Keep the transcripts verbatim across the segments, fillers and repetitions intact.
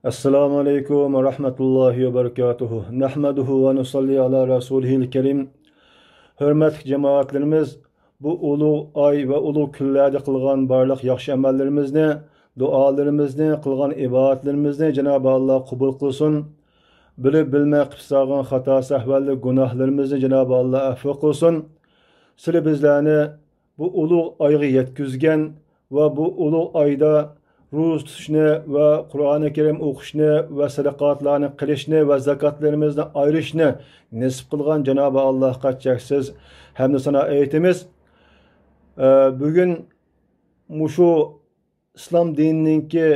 ئەسسالامۇ ئەلەيكۇم ۋە رەھمەتۇللاھى ۋە بەرىكاتۇھۇ. نەھمەدۇھۇ ۋە نۇسەللى ئالا رەسۇلىھىل كەرىم. ھۆرمەتلىك جامائەتلىرىمىز، بۇ ئۇلۇغ ئاي ۋە ئۇلۇغ كۈنلەردە قىلغان بارلىق ياخشى ئەمەللىرىمىزنى، دۇئالىرىمىزنى، قىلغان ئىبادەتلىرىمىزنى جانابى ئاللا قوبۇل قىلسۇن. بىلىپ بىلمەي قىلىپ سالغان خاتا سەھۋەلىك گۇناھلىرىمىزنى جانابى ئاللا ئەفۇ قىلسۇن. سىلى بىزلەرنى بۇ ئۇلۇغ ئايغا يەتكۈزگەن ۋە بۇ ئۇلۇغ ئايدا روزا تۇتۇشنى ۋە قۇرئانى كەرىم ئوقۇشنى ۋە سەدىقاتلارنى قىلىشنى ۋە زاكاتلىرىمىزنى ئايرىشنى نېسىپ قىلغان جانابى ئاللاھقا چەكسىز ھەمدۇ سانا ئېيتىمىز. ئە، بۈگۈن مۇشۇ ئىسلام دىنىنىڭكى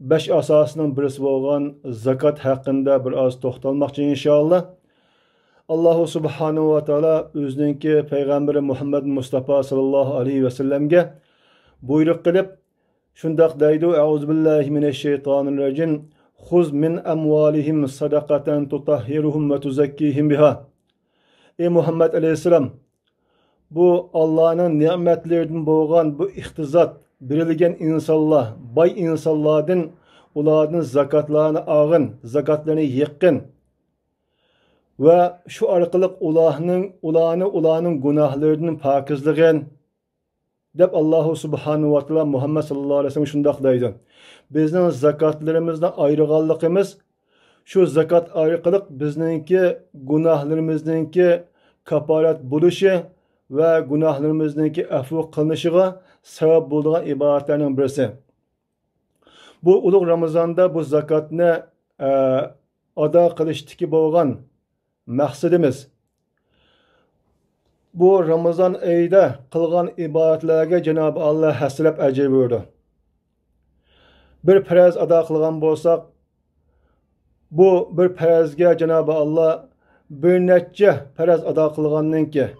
بەش ئاساسىنىڭ بىرسى بولغان زاكات ھەققىدە بىر ئاز توختالماقچى، ئىنشائاللا. ئاللاھۇ سۇبھانەھۇ ۋە تائالا ئۆزىنىڭكى پەيغەمبىرى مۇھەممەد مۇستافا ساللاللاھۇ ئەلەيھى ۋەسەللەمگە بۇيرۇق قىلىپ، شۇنداق دەيدۇ: «ئەئۇزۇ بىللاھى مىنەش شەيتانىر رەجىم. خۇز مىن ئەمۋالىھىم سەدەقەتەن تۇتەھھىرۇھۇم ۋە تۇزەككىھىم بىھا.» ئەي مۇھەممەد ئەلەيھىسسالام، بۇ ئاللانىڭ نېمەتلىرىدىن بولغان بۇ ئىقتىساد، بېرىلگەن ئىنسانلار، باي ئىنسانلاردىن، ئۇلاردىن زاكاتلارنى ئالغىن، زاكاتلىرىنى يىغقىن ۋە شۇ ئارقىلىق ئۇلارنىڭ، ئۇلارنى ئۇلارنىڭ گۇناھلىرىدىن پاكىزلىغىن، دەپ ئاللاھۇ سۇبھانەھۇ ۋە تائالا مۇھەممەد ساللاللاھۇ ئەلەيھى ۋەسەللەمگە شۇنداق دەيدۇ. بىزنىڭ زاكاتلىرىمىزنى ئايرىغانلىقىمىز شۇ زاكات ئارقىلىق بىزنىڭكى گۇناھلىرىمىزنىڭكى كاپارەت بولۇشى ۋە گۇناھلىرىمىزنىڭكى ئەفۇ قىلىنىشىغا سەۋەب بولىدىغان ئىبادەتلەرنىڭ بىرسى. بۇ ئۇلۇغ رامىزاندا بۇ زاكاتنى، ئە، ئادا قىلىشتىكى بولغان مەقسىتىمىز، بۇ رامىزان ئېيىدا قىلغان ئىبادەتلەرگە جانابى ئاللا ھەسسىلەپ ئەجىر بېرىدۇ. بىر پەرەز ئادا قىلغان بولساق، بۇ بىر پەرەزگە جانابى ئاللا بىر نەچچە پەرەز ئادا قىلغاندىن كېيىن،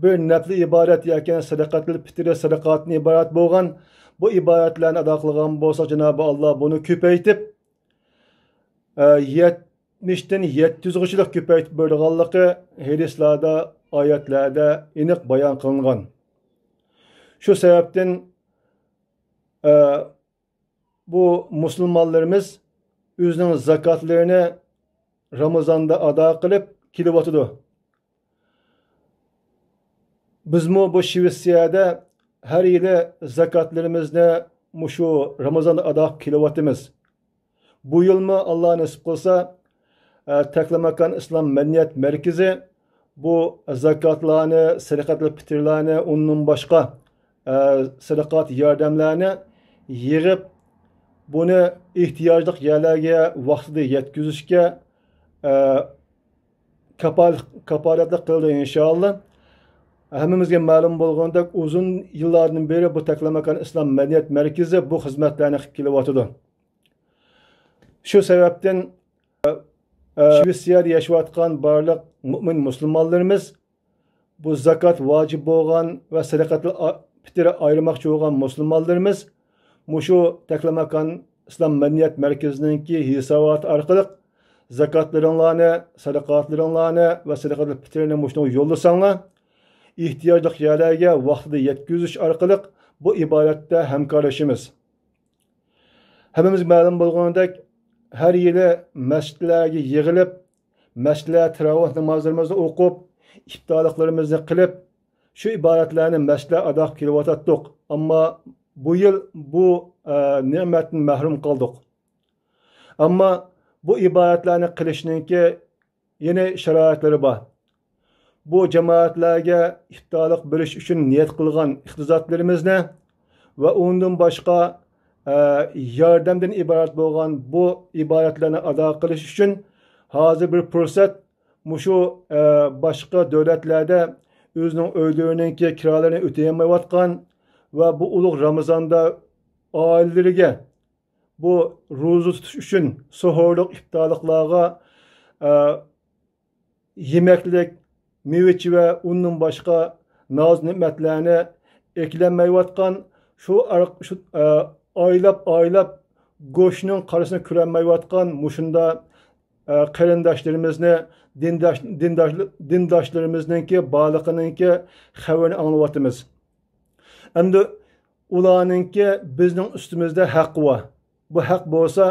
بىر نەپلى ئىبادەت ياكى سەدەقەتىل پىترى سەدەقاتتىن ئىبارەت بولغان بۇ ئىبادەتلەرنى ئادا قىلغان بولساق، جانابى ئاللا بۇنى كۆپەيتىپ، ئە، يەتمىشتىن يەتتە يۈزگىچىلىك كۆپەيتىپ بېرىدىغانلىقى ھەدىسلەردە، ئايەتلەردە ئېنىق بايان قىلىنغان. شۇ سەۋەبتىن، ئە، بۇ مۇسۇلمانلىرىمىز ئۆزىنىڭ زاكاتلىرىنى رامىزاندا ئادا قىلىپ كېلىۋاتىدۇ. بىزمۇ بۇ شىۋېتسىيەدە ھەر يىلى زاكاتلىرىمىزنى مۇشۇ رامىزاندا ئادا قىلىپ كېلىۋاتىمىز. بۇ يىلمۇ ئاللا نېسىپ قىلسا، ئە، تەكلىماكان ئىسلام مەدەنىيەت مەركىزى بۇ زاكاتلارنى، سەدىقەتىل پىتىرلارنى، ئۇندىن باشقا، ئە، سەدىقات ياردەملەرنى يىغىپ، بۇنى ئېھتىياجلىق يەرلەرگە ۋاقتىدا يەتكۈزۈشكە، ئە، كاپال-، كاپالەتلىك قىلىدۇ، ئىنشائاللا. ھەممىمىزگە مەلۇم بولغىنىدەك، ئۇزۇن يىللاردىن بېرى بۇ تەكلىماكان ئىسلام مەدەنىيەت مەركىزى بۇ خىزمەتلەرنى قىلىپ كېلىۋاتىدۇ. شۇ سەۋەبتىن، ئە، شىۋېتسىيەدە ياشاۋاتقان بارلىق مۇئمىن مۇسۇلمانلىرىمىز، بۇ زاكات ۋاجىپ بولغان ۋە سەدىقەتىل ئا-، پىتىر ئايرىماقچى بولغان مۇسۇلمانلىرىمىز مۇشۇ تەكلىماكان ئىسلام مەدەنىيەت مەركىزىنىڭكى ھېساباتى ئارقىلىق زاكاتلىرىڭلارنى، سەدىقاتلىرىڭلارنى ۋە سەدىقەتىل پىتىرنى مۇشۇنىڭغا يوللىساڭلار، ئېھتىياجلىق يەرلەرگە ۋاقتىدا يەتكۈزۈش ئارقىلىق بۇ ئىبادەتتە ھەمكارلىشىمىز. ھەممىمىزگە مەلۇم بولغىنىدەك، ھەر يىلى مەسچىتلەرگە يىغىلىپ، مەسچىتلەردە تاراۋىھ نامازلىرىمىزنى ئوقۇپ، ئىپتارلىقلىرىمىزنى قىلىپ، شۇ ئىبادەتلەرنى مەسچىتلەردە ئادا قىلىپ كېلىۋاتاتتۇق. ئەمما بۇ يىل بۇ، ئە، نېمەتتىن مەھرۇم قالدۇق. ئەمما بۇ ئىبادەتلەرنى قىلىشنىڭكى يەنە شارائىتلىرى بار. بۇ جامائەتلەرگە ئىپتارلىق بېرىش ئۈچۈن نىيەت قىلغان ئىقتىسادلىرىمىزنى ۋە ئۇندىن باشقا، ئە، ياردەمدىن ئىبارەت بولغان بۇ ئىبادەتلەرنى ئادا قىلىش ئۈچۈن ھازىر بىر پۇرسەت، مۇشۇ، ئە، باشقا دۆلەتلەردە ئۆزىنىڭ ئۆيلىرىنىڭكى كىرالىرىنى ئۆتىيەلمەيۋاتقان ۋە بۇ ئۇلۇغ رامىزاندا ئائىلىلىرىگە بۇ روزا تۇتۇش ئۈچۈن سوھۇرلۇق، ئىپتارلىقلارغا، ئە، يېمەكلىك، مېۋە-چېۋە، ئۇندىن باشقا ناز-نېمەتلەرنى ئەكىلەلمەيۋاتقان، شۇ ئار-، شۇ، ئە، ئايلاپ، ئايلاپ گۆشنىڭ قارىسىنى كۆرەلمەيۋاتقان مۇشۇنداق، ئە، قېرىنداشلىرىمىزنى، دىنداش-، دىنداش-، دىنداشلىرىمىزنىڭكى بارلىقىنىڭكى خەۋىرىنى ئاڭلىۋاتىمىز. ئەمدى ئۇلارنىڭكى بىزنىڭ ئۈستىمىزدە ھەققى بار. بۇ ھەق بولسا،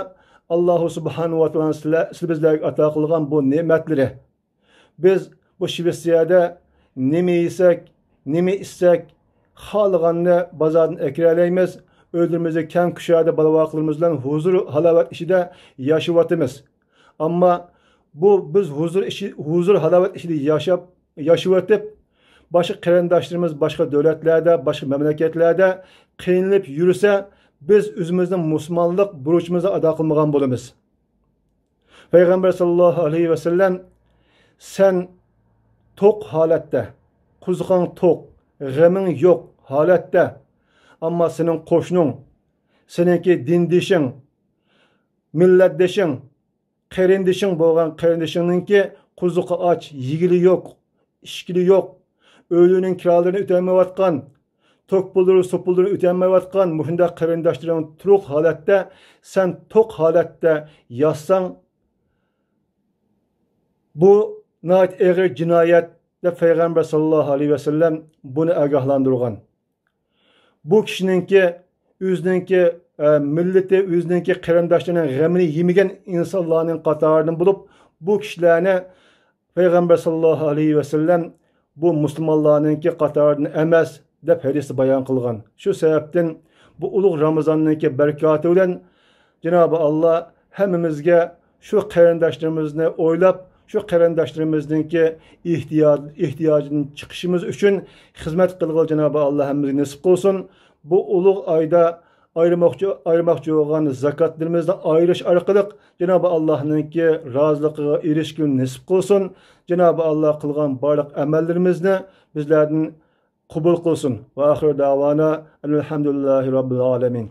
ئاللاھۇ سۇبھانەھۇ ۋە تائالانىڭ سىلە-، سىلە بىزلەرگە ئاتا قىلغان بۇ نېمەتلىرى. بىز بۇ شىۋېتسىيەدە نېمە يېسەك، نېمە ئىچسەك، خالىغاننى بازاردىن ئەكىرەلەيمىز. ئۆيلىرىمىزدە كەڭ كۇشادە بالا-ۋاقىلىرىمىز بىلەن ھۇزۇر-ھالاۋەت ئىچىدە ياشىۋاتىمىز. ئەمما بۇ بىز ھۇزۇر ئىچى-، ھۇزۇر-ھالاۋەت ئىچىدە ياشاپ، ياشىۋېتىپ، باشقا قېرىنداشلىرىمىز باشقا دۆلەتلەردە، باشقا مەملىكەتلەردە قىينىلىپ يۈرسە، بىز ئۆزىمىزنىڭ مۇسۇلمانلىق بۇرچىمىزنى ئادا قىلمىغان بولىمىز. پەيغەمبەر ساللاللاھۇ ئەلەيھى ۋەسەللەم، سەن توق ھالەتتە، قورسىقىڭ توق، غېمىڭ يوق ھالەتتە، ئەمما سېنىڭ قوشنۇڭ، سېنىڭكى دىندىشىڭ، مىللەتدىشىڭ، قېرىندىشىڭ بولغان قېرىندىشىڭنىڭكى قورسىقى ئاچ، يېگىلى يوق، ئىچكىلى يوق، ئۆيلىرىنىڭ كىرالىرىنى ئۆتەلمەيۋاتقان، توك پۇللىرى، سۇ پۇللىرىنى ئۆتەلمەيۋاتقان مۇشۇنداق قېرىنداشلىرىڭ تۇرۇق ھالەتتە، سەن توق ھالەتتە ياتساڭ، بۇ ناھايىتى ئېغىر جىنايەت، دەپ پەيغەمبەر ساللاللاھۇ ئەلەيھى ۋەسەللەم بۇنى ئاگاھلاندۇرغان. بۇ كىشىنىڭكى ئۆزىنىڭكى، ئە، مىللىتى، ئۆزىنىڭكى قېرىنداشلىرىنىڭ غېمىنى يېمىگەن ئىنسانلارنىڭ قاتارىدىن بولۇپ، بۇ كىشىلەرنى پەيغەمبەر ساللاللاھۇ ئەلەيھى ۋەسەللەم بۇ مۇسۇلمانلارنىڭكى قاتارىدىن ئەمەس، دەپ ھەدىستە بايان قىلغان. شۇ سەۋەبتىن بۇ ئۇلۇغ رامىزاننىڭكى بەرىكاتى بىلەن جانابى ئاللا ھەممىمىزگە شۇ قېرىنداشلىرىمىزنى ئويلاپ، شۇ قېرىنداشلىرىمىزنىڭكى ئېھتىياج-، ئېھتىياجىدىن چىقىشىمىز ئۈچۈن خىزمەت قىلغىلى جانابى ئاللا ھەممىمىزگە نېسىپ قىلسۇن. بۇ ئۇلۇغ ئايدا ئايرىماقچى، ئايرىماقچى بولغان زاكاتلىرىمىزنى ئايرىش ئارقىلىق جانابى ئاللانىڭكى رازىلىقىغا ئېرىشكىلى نېسىپ قىلسۇن. جانابى ئاللا قىلغان بارلىق ئەمەللىرىمىزنى بىزلەردىن قوبۇل قىلسۇن. ۋە ئاخىر دەۋانا ئەنىلھەمدۇلىللاھى رەببىل ئالەمىن.